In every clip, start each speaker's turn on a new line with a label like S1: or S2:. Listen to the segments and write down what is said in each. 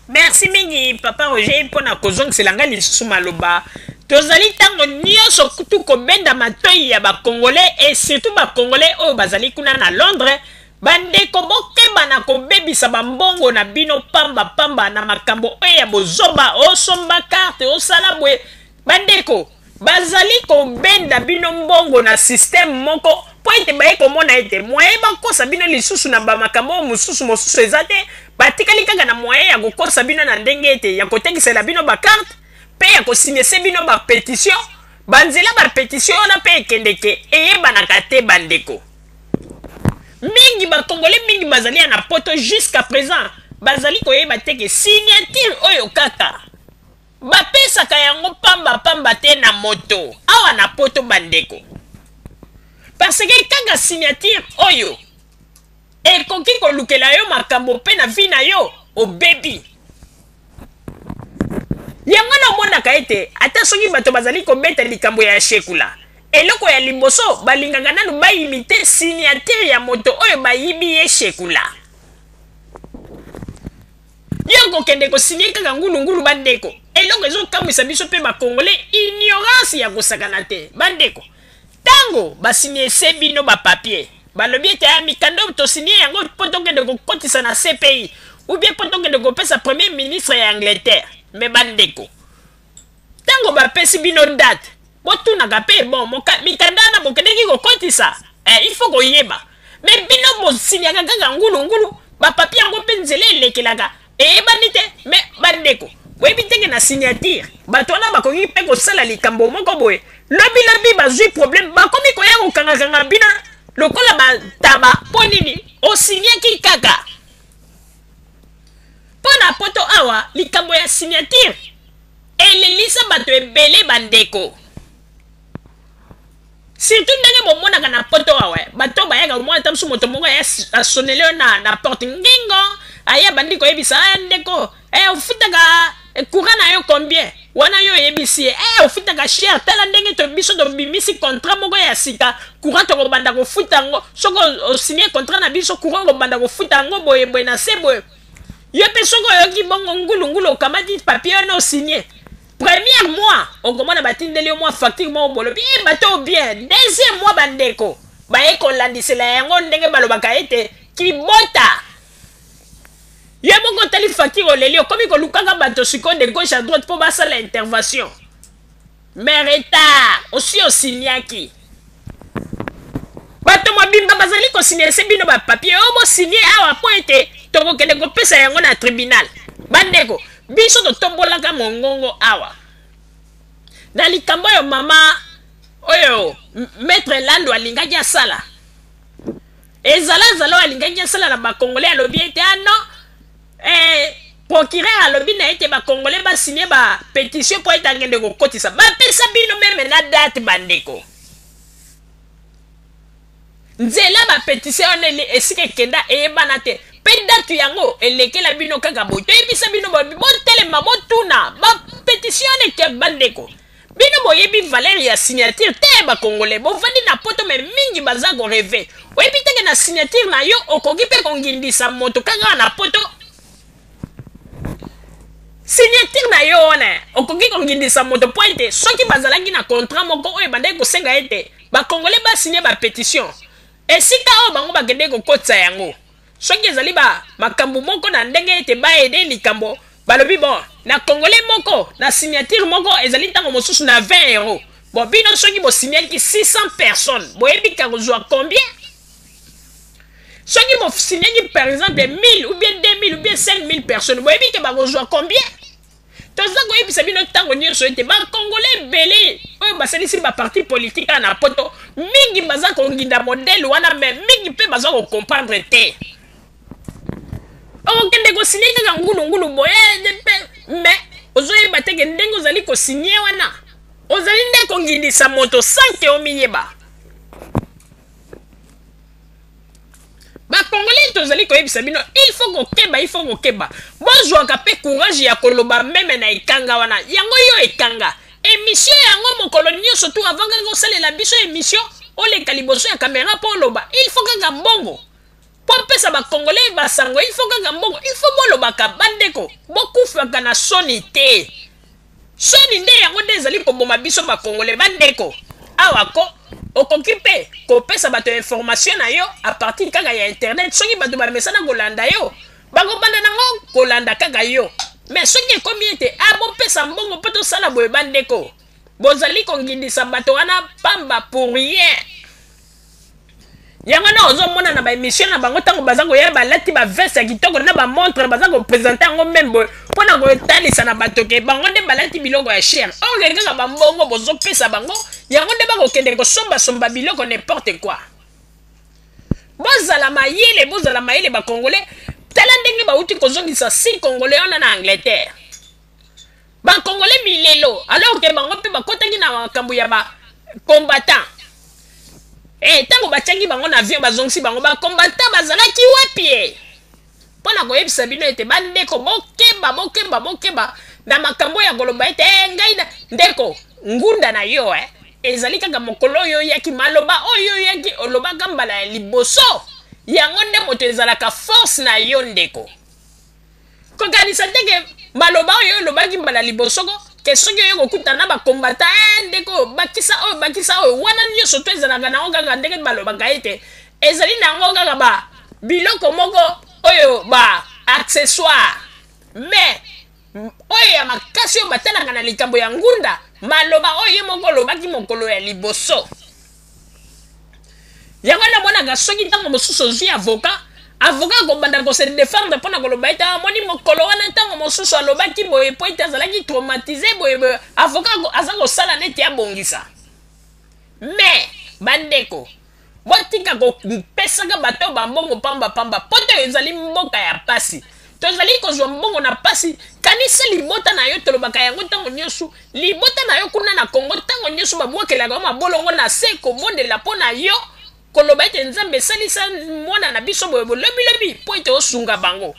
S1: Merci mingi papa Roger mpo na kozongisela ngai lisusu maloba. Tozali ntango nyonso kutu kobenda matoi ya ba Congolais et surtout ba Congolais oyo bazali kuna na Londres. Bandeko, bokeba na kobebisa ba mbongo na bino pamba pamba na makambo oyo ya bozoba, osomba carte, osala boye. Bandeko, bazali kobenda bino mbongo na système moko mpo ete baye komona ete moyen bakosa bino lisusu na ba makambo oyo mosusu mosusu eza te. Batikali kaka na moyen ya kokosa bino na ndenge ete ya kotekisela bino ba carte mpe ya kosignese bino ba petition. Banzela ba petition wana mpe ekendeke eyebanaka te bandeko. Mingi ba Congolais mingi bazali ya na poto jusqu'à présent bazali koyeba te ke signature oyo kaka bapesaka yango pamba pamba te na moto awa na poto bandeko, parce que kaka signature oyo ekoki kolukela yo makambo mpe na vie na yo obebi. Yango namonaka ete ata soki bato bazali kobeta likambo ya shekula, eloko ya liboso balingaka nanu baimite signature ya moto oyo bayibi ye shekula. Yo kokende kosinye kaka ngulungulu bandeko. Eloko ezokamwisa biso mpe bakongole, ignorance ya kosakana te bandeko. Tango basinye se bino ba papier, balobi ete ya mikanda oyo tosinye yango mpo tokende kokotisa na CPI ou bien mpo tokende kopesa premier ministre ya Angleterre. Me bandeko, tango bapesi bino date, botunaka mpe bon mikanda wana bokendeki kokotisa, il faut koyeba. Me bino bosinyaka kaka ngulungulu, ba papier yango mpe nzela elekelaka eyebani te. Me bandeko, boyebi ndenge na signature bato wana bakoki mpe kosala likambo moko boye, lobi lobi bazwi problème, bakomi koya kokangakanga bino lokola bataba. Mpo nini osinyaki kaka? Mpo na poto awa likambo ya signature elelisa bato ebele bandeko. Surtout ndenge bomonaka na poto awa, bato bayaka komona ata mosusu moto moko aya asonele yo na porte ngingo, aya bandi koyebisa, ah, ndeko, ofutaka courant na yo combien? Wana yo oyebisi ye, ofutaka cher, tala ndenge biso tobimisi contrat moko ya sika, courant tokobanda kofuta yango, soki osinye contrat na biso, courant okobanda kofuta yango boye boye na se boye. Yo mpe soki oyoki bongo ngulungulu, okamati papier wana osinye. Premier mois okomona batindeli yo mwa facture moko bolobi, bato bien. Deuxième mois bandeko baye kolandisela yango ndenge balobaka ete kibota. Ye moko otali facture oleli, okomi kolukaka bato sikoyo de gauche à droite mpo basala intervention. Mais retard, osi osiniaki. Bato mobimba bazali kosigne se bino ba papier oyo bosigne awa mpo ete tokokende kopesa yango na tribunal. Bandeko, biso totombolaka mongongo awa na likambo oyo mama oyo maître Lando alingaki asala. Ezala zala oyo alingaki asala na bakongole, alobi ete ah non, procureur alobi na ete bakongole basigne ba pétition mpo ete akende kokotisa. Bapesa bino meme na date bandeko. Nzela ba pétition wana esika ekenda eyebana te. Pe date yango elekela bino kaka boye. Toyebisa bino boye, botelema, botuna ba pétition wana eke bandeko. Bino boyebi valeur ya signature te ba Congolais. Bovandi na poto mais mingi baza ko rêver. Oyebi te ke na signature na yo okoki pe kongindisa moto kaka na poto. Signature na yo wana okoki kongindisa moto po ete soki bazalaki na contrat moko oyo ebandaki kosenga ete ba Congolais ba signer ba pétition, esika oyo bango bakendeki kokotisa yango, soki ezali ba makambo moko na ndenge ete ba aider likambo, balobi bon na Congolais moko na signature moko ezali ntango mosusu na 20 euros. Bon, bino soki bosignaki 600 personnes, boyebi ka kozwa combien? Soki bosignaki par exemple 1000 ou bien 2000 ou bien 5000 personnes, boyebi ke bakozwa combien? Toza koyebisa bino ntango nyonso ete ba Congolais ebele oyo basalisi ba parti politique awa na poto, mingi baza konginda modèle wana, mais mingi mpe baza kocomprendre te. Okokende kosigne kaka ngulungulu boye, mais ozoyeba te ke ndenge ozali kosigne wana ozali nde kongindisa moto sans ke omiyeba. Ba Congolais tozali koyebisa bino, il faut kokeba, il faut kokeba. Bozwaka pe courage ya koloba meme na ekanga wana. Yango yo ekanga. Émission yango mokolo nyonso tu avant kaka osalela biso émission, oleka liboso ya caméra po oloba. Il faut kaka mbongo. Po Mpo opesa bacongolais basango, il faut kaka mbongo. Il faut bolobaka, bandeko, bokufaka na soni te. Soni nde yango nde ezali koboma biso bacongolais. Bandeko, awa ko okoki mpe kopesa bato information na yo à partir kaka ya internet. Soki bato bamesana kolanda yo, bakobanda nango kolanda kaka yo. Mais soki ekomi ete a bopesa mbongo mpo tosala boye, bandeko, bozali kongindisa bato wana pamba, pour rien. Yango wana ozomona na baémission na bango, ntango baza koya, balati baveste ya kitoko na bamontre, baza koprésenter yango même boye mpona kotalisa na bato ke bango nde balati biloko ya cher. Or kaka bambongo bozopesa bango, yango nde bakokende kosombasomba biloko, n'importe quoi. Bozala mayele, bozala mayele, bacongolais. Tala ndenge bauti kozongisa six Congolais wana na Angleterre. Bacongolais milelo, alors ke bango mpe bakotaki na makambo ya bacombattant. Ntango batiaki bango na avion, bazongisi bango, bacombattant bazalaki wapi? E mpo na koyebisa bino ete, bandeko, bokeba, bokeba, bokeba na makambo ya koloba ete ngai na ndeko ngunda na yo. Ezali kaka mokolo oyo oyaki, maloba oyo oyaki olobaka mbala ya liboso, yango nde moto ezalaka force na yo. Ndeko, kokanisa te ke maloba oyo olobaki mbala liboso ko ke soki oyo kokutana na bakombata, ndeko, bakisa oyo, bakisa oyo wana nyonso to ezalaka nango kaka ndenge balobaka ete ezali nango kaka ba biloko moko oyo ba accessoire. Mais oyo ya makasi oyo batalaka na likambo ya ngunda, maloba oyo ye moko olobaki mokolo ya liboso. Yango namonaka soki ntango mosusu ozwi avocat, avocat akobanda kose défendre mpona koloba ete amoni mokolo wana ntango mosusu alobaki boye po ete azalaki traumatisé boye boye. Avocat aza kosala neti abongisa. Mais bandeko, botika kopesaka bato bambongo pambapamba. Po te ezali mboka ya pasi, tozali kozwa mbongo na pasi. Kanisa libota na yo. Tolobaka yango ntango nyonso, libota na yo kuna na Kongo, ntango nyonso babwakelaka yo mabolongo na se, kobondela mpo na yo, koloba ete Nzambe esalisa mwana na biso boye bolobilobi mpo ete osunga bango.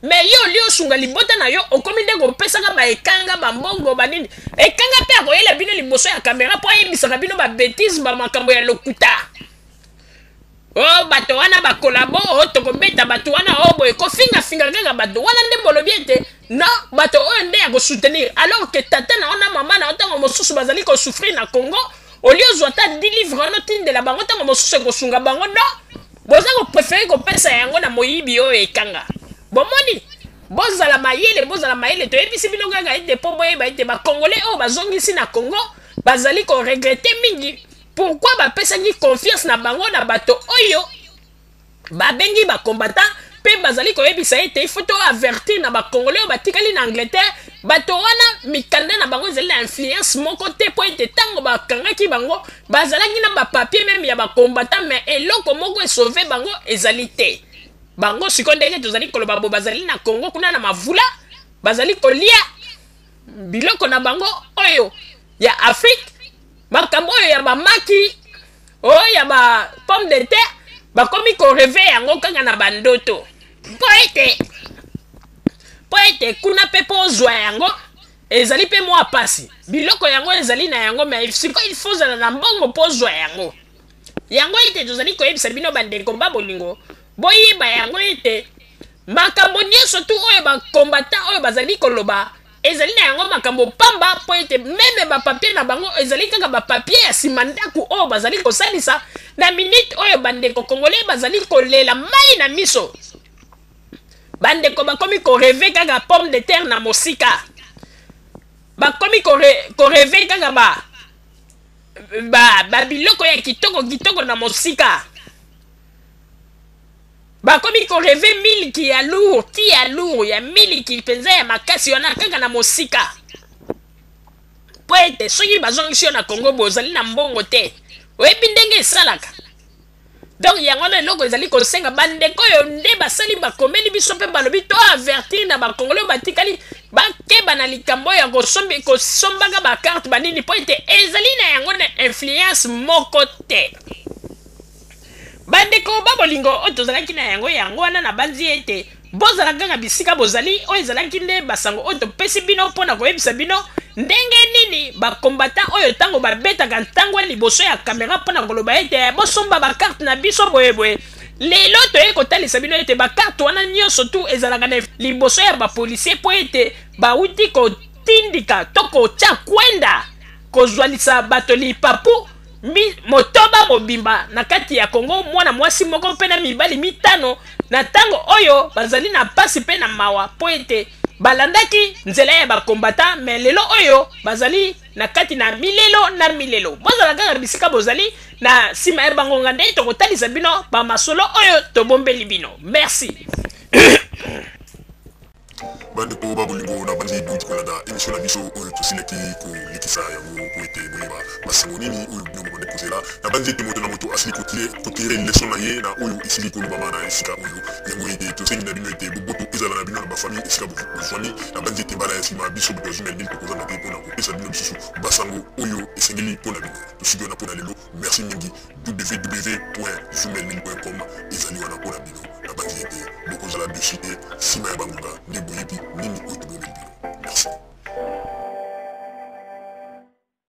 S1: Mais yo oli osunga libota na yo, okomi nde kopesaka baekanga bambongo banini. Ekanga mpe akoyela bino liboso ya kamera mpo ayebisaka bino babêtises, bamakambo ya lokuta. O bato wana bacollabo, o tokobeta bato wana, o boye, kofingafinga kaka bato wana. Nde bolobi ete non, bato oyo nde ya kosoutenir, alors que tata na yo na mama na yo ntango mosusu bazali kosouffrir na Congo. Olie ozwa ata 10 livre wana, otindela bango, ntango mosusu ekosunga bango. Non, boza kopréférer kopesa yango na moyibi oyo ekanga. Bomoni, bozala mayele, bozala mayele. Toyebisi bino kaka ete mpo boyeba ete bacongolais oyo bazongisi na Congo bazali koregretter mingi pourquoi bapesaki confiance na bango na bato oyo babengi bacombattant. Mpe bazali koyebisa ete il faut to avertir na bacongolais oyo batikali na Angleterre, bato wana mikanda na bango ezali na influence moko te, mpo ete ntango bakangaki bango, bazalaki na bapapier même ya bacombattant, mais eloko moko esauver bango ezali te. Bango sikoyo, ndenge tozali koloba bo, bazali na Congo kuna na mavula, bazali kolia biloko na bango oyo ya Afrique, makambo oyo ya bamaki, oyo ya ba pomme de terre. Bakomi korêver yango kaka na bandoto, mpo ete kuna mpe mpo ozwa yango ezali mpe mwa pasi. Biloko yango ezali na yango, mais sikoyo il faut ozala na mbongo mpo ozwa yango. Yango ete tozali koyebisa bino, bandeko ba bolingo, boyeba yango ete makambo nyonso tu oyo bacombattant oyo bazali koloba ezali na yango makambo pamba, mpo ete même bapapier na bango ezali kaka bapapier ya nsima ndako oyo bazali kosalisa. Na minute oyo, bandeko congolais bazali kolela mai na miso. Bandeko bakomi korêver kaka pomme de terre na mosika, bakomi korêver kaka ba biloko ya kitoko kitoko na mosika, bakomi korêver miliki ya lourd, ti ya lourd, ya miliki mpenza ya makasi wana kaka na mosika, mpo ete soki bazongisi yo na Kongo, bozali na mbongo te. Oyebi ndenge esalaka. Donc yango wana eloko ezali kosenga bandeko oyo nde basali bakomeli biso mpe balobi to avertir na bakongole oyo batikali, bakeba na likambo oyo ya kosombaka bacarte banini, mpo ete ezali na yango na influence moko te. Bandeko ba bolingo, oyo tozalaki na yango yango wana. Nabanzi ete bozala kaka bisika bozali. Oyo ezalaki nde basango oyo topesi bino mpo na koyebisa bino ndenge nini bacombattant oyo, ntango babetaka ntango liboso ya kamera mpo na koloba ete bosomba bacarte na biso boyeboye. Lelo toyei kotalisa bino ete bakarte wana nyonso tu ezalaka na liboso ya bapolisier mpo ete bauti kotindika to kotya kwenda kozwalisa bato lipapu motoba mobimba na kati ya Kongo, mwana mwasi moko mpe na mibali mitano, na ntango oyo bazali na mpasi mpe na mawa mpo ete balandaki nzela ya bakombata, me lelo oyo bazali na kati na milelo na milelo. Bozala kaka bisika bozali na nsima ya bangonga nde tokotalisa bino bamasolo oyo tobombeli bino. Merci.
S2: Bandeko ba bolingo, na banzi bouti kolanda emission na biso oyo tosilaki kolekisa yango po ete boyeba basango nini oyo bino bobandaki kozela. Na banzi ete moto na moto asili kotire leson na ye na oyo esili kolobama na esika oyo yango, ete tosengi na bino ete boboto ezala na bino na bafamille esika bozwami. Na banzi ete mbala ya nsima biso bato ya Zumel 1000 tokozanga te mpona kopesa bino lisusu basango oyo esengeli mpo na bino. Tosuki wana mpo na lelo. Merci mingi. www.zumel1000.com ezali wana mpo na bino. Nabanzi ete bokozala dessus te. Nsima ya bangonga nde boyebi nini oyo.